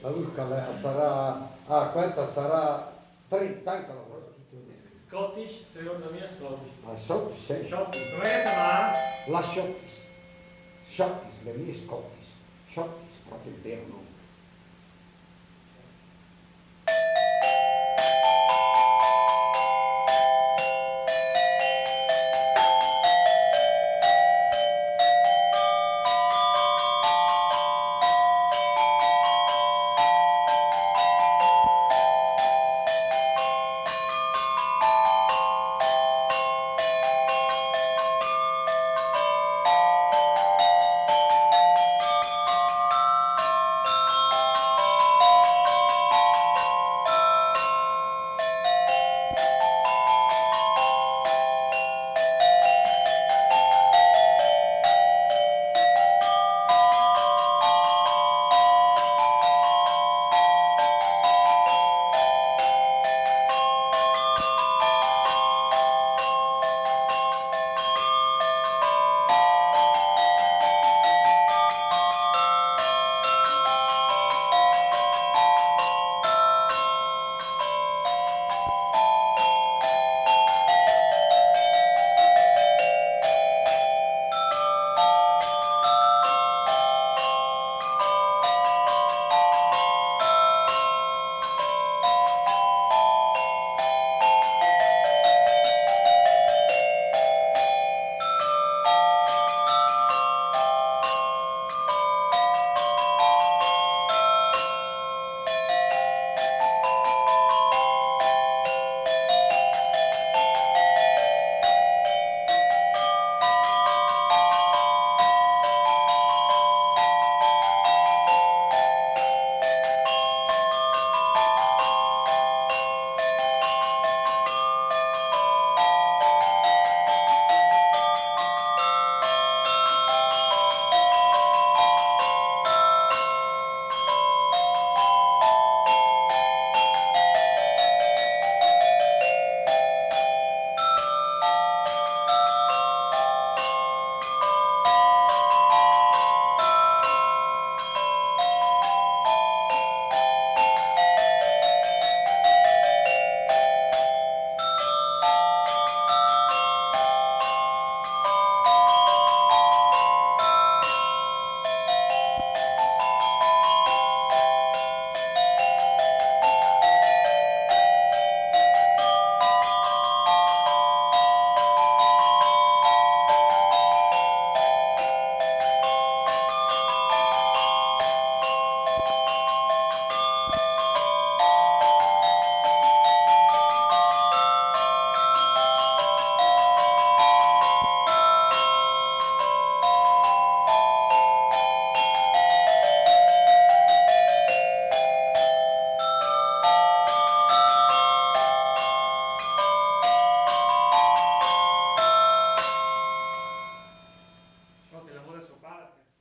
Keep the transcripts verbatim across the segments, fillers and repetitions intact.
La Urca la sarà, ah, questa sarà trenta anni che la... Scottish, secondo me è Scottish. La Scottish, sì. Scottish, come si chiama? La Scottish. Scottish, le mie Scottish. Scottish, proprio il vero nome.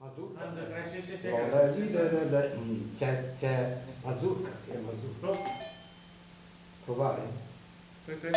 Mazurka. Ah, un, due, tre, sì, sì, sì, che... Lì, lì, lì, lì, mm, c'è, c'è mazurka, che è mazurka. Provare? Sì, sì.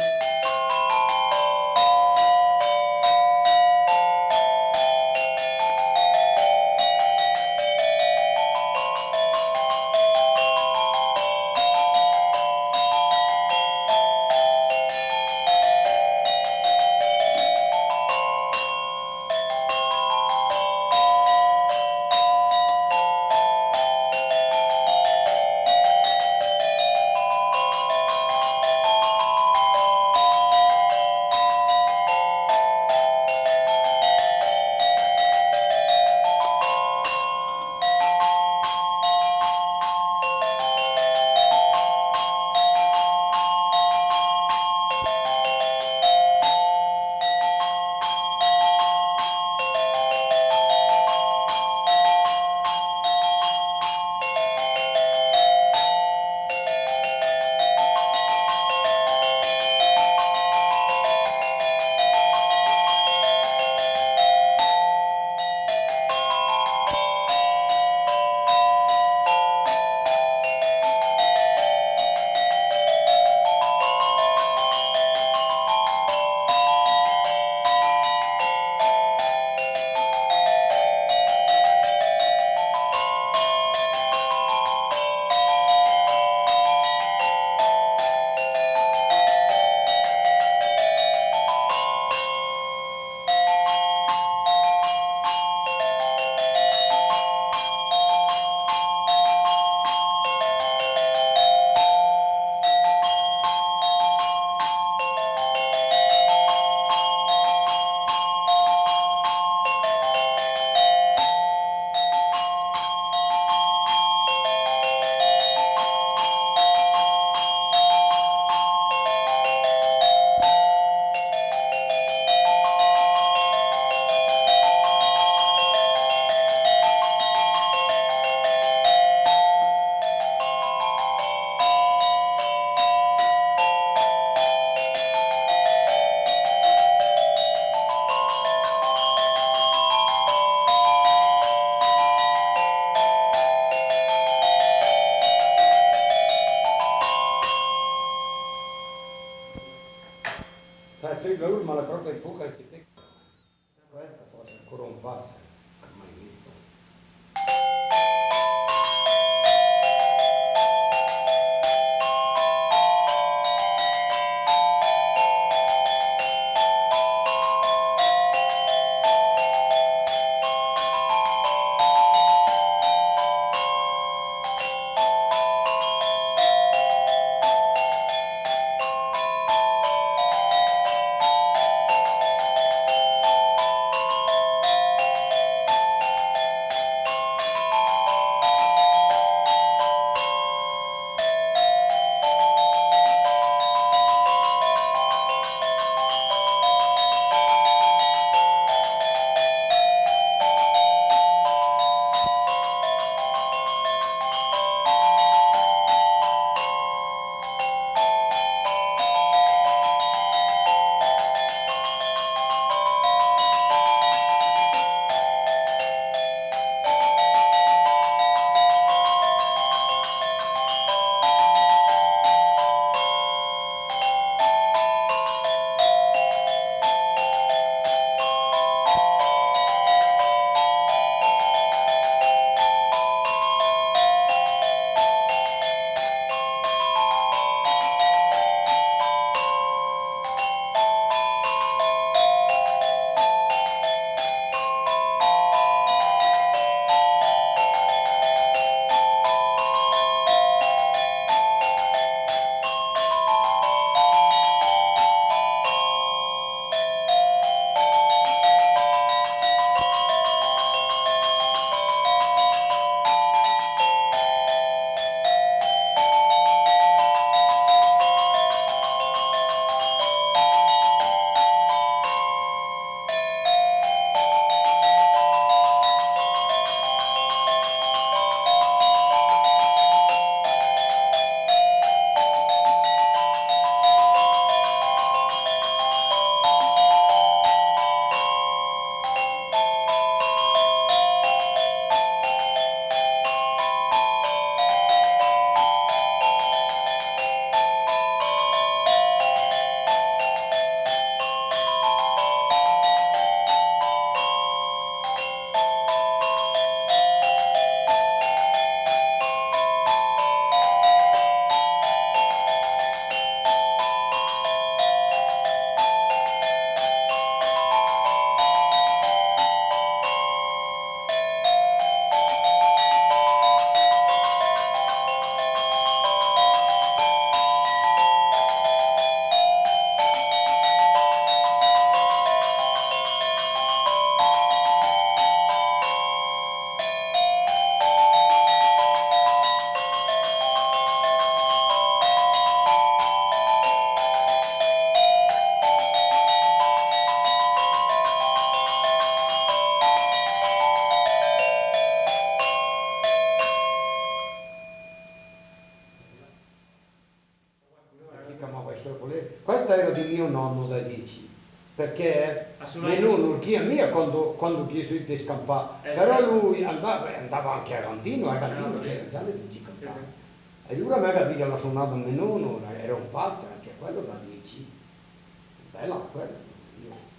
Sì, da lui, ma la propria epoca, che te... Questa forse ancora un valzer, che mai visto. E chi chiamava i sò colé? Questa era di mio nonno, da dì, perché me nonno, chi a mia quando, quando chi sù de scampà, però lui andava, andava anche a Gandino, a Gandino c'era già le dì cantava. E allora me ga dì che l'ha suonato me nonno, era un valzer anche quello, da dì. Bella quella, io.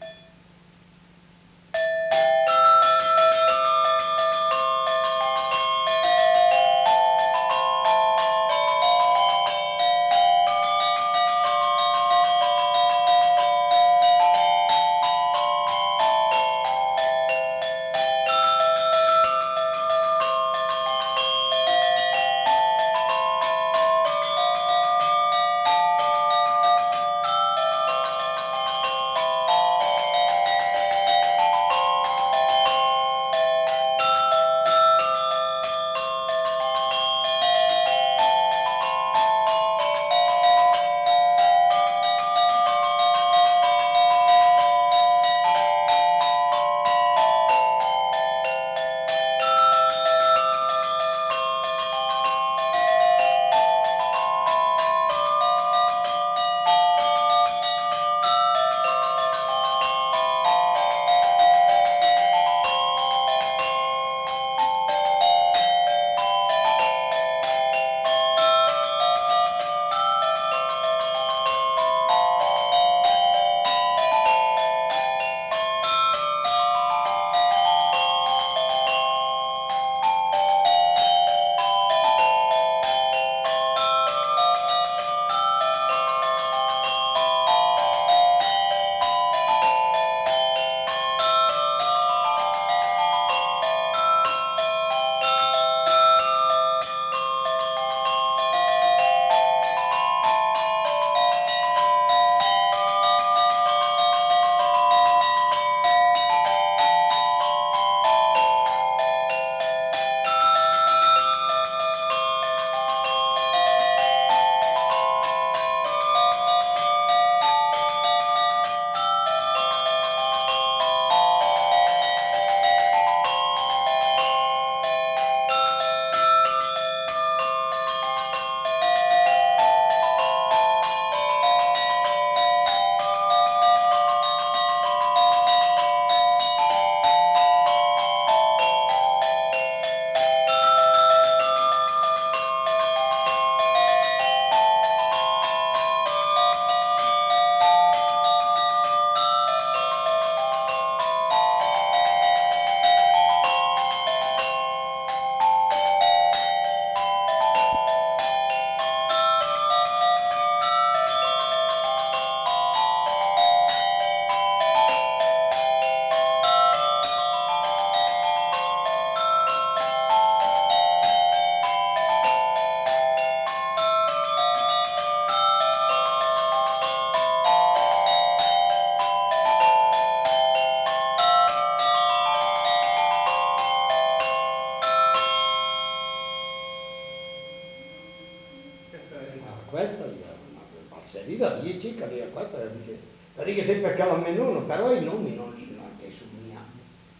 Questa l'è una, una balzerì da dì, che l'è questa, la dice, la dice semper chèla mé nona, però i nomi non li, non li só mia.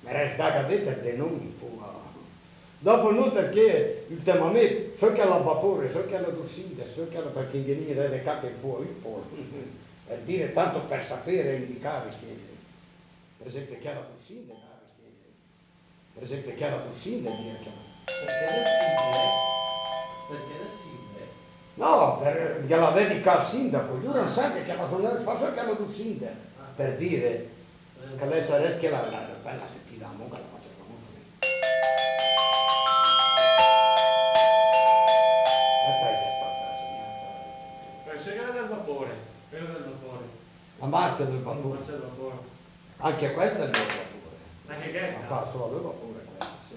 Me resta da dì de nomi, pò. Dopo no, perché ültimamente, só chèla a vapore, só chèla d'Ursinde, só chèla, perché in Ghenigna de Decate un pò, un pò, per dire, tanto per sapere e indicare che, per esempio, chèla d'Ursinde, Per esempio, chèla d'Ursinde, mia chèla. Perché del Sinde? Perché del Sinde? No, per, gh'è la dedica al sindaco, lura sa che chèla sonera, fa sö chèla d'Ursinde, per dire, che lei sarès che la, la, la bella sentida, mo che la faccio famosa. Questa è stata segnata. Penso che era del vapore, quella del vapore. La marcia del vapore. La marcia del vapore. Anche questa è del vapore. Anche questa? La fa solo del vapore questa, sì.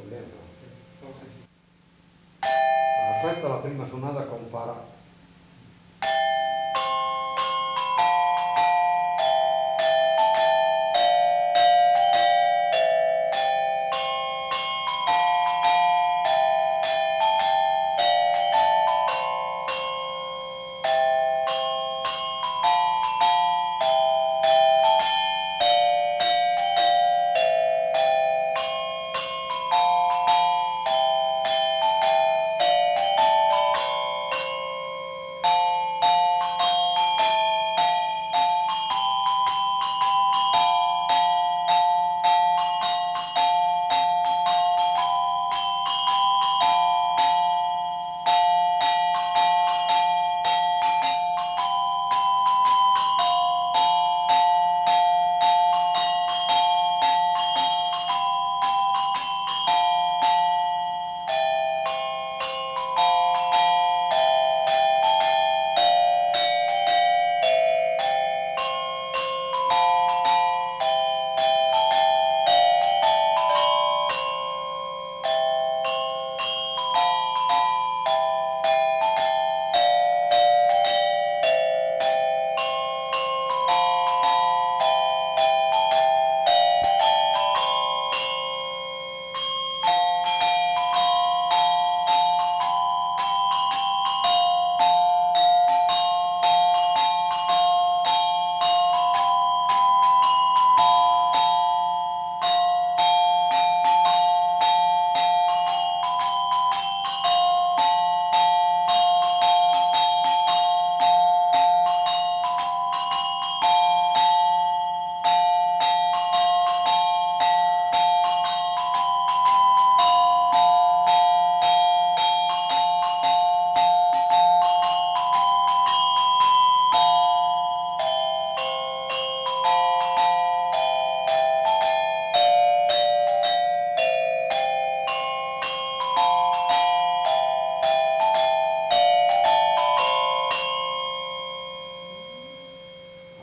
Sì, forse sì. Ah, questa è la prima sonata che ho imparato.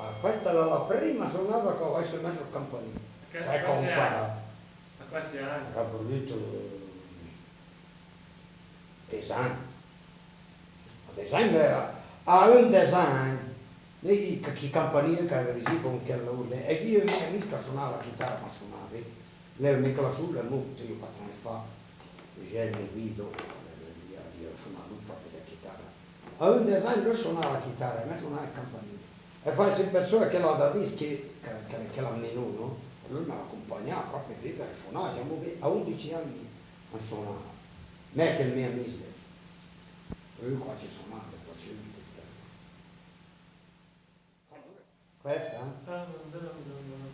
Ah, questa è la, la prima sonata che ho messo sul campanile. Che, cioè, che ho imparato. Ma quanti anni? Avrò avuto dece anni. A dece anni, a, a ündes anni, i, i, chi campanile che aveva, sì, con quel lavoro lì. E io, i me amis che sonava la chitarra, ma sonava, eh. L'era mia la sola, no, tre o quattro anni fa, Eugène Guido, che l'era lì, l'era sonava propi la chitarra. A ündes anni lü sonava la chitarra, e me sonava el campanile. E fa, sì, persona che l'ha da dis che, che, che, che l'ha menù, no? Lü me l'accompagnava propi lì per sonà, siamo ve-, a ündes anni a sonà. Me che el me amis, lü qua ci sonava, qua ci sta. Questa? Ah, no, no, no, no.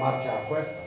Marcia questa.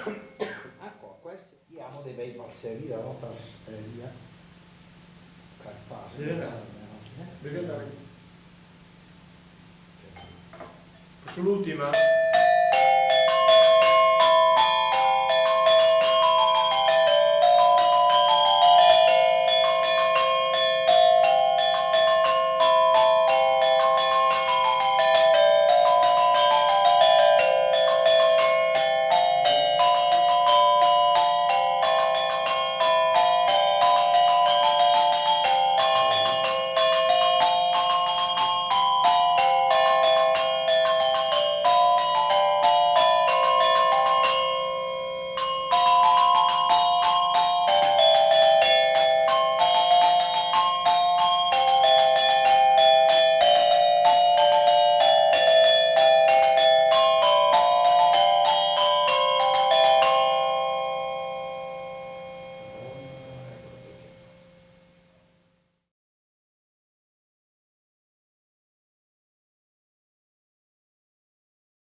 Ecco, questi, i amo dei bei parseri de nota, eh, via. Carfase, sì, eh. Vedete? Su l'ultima.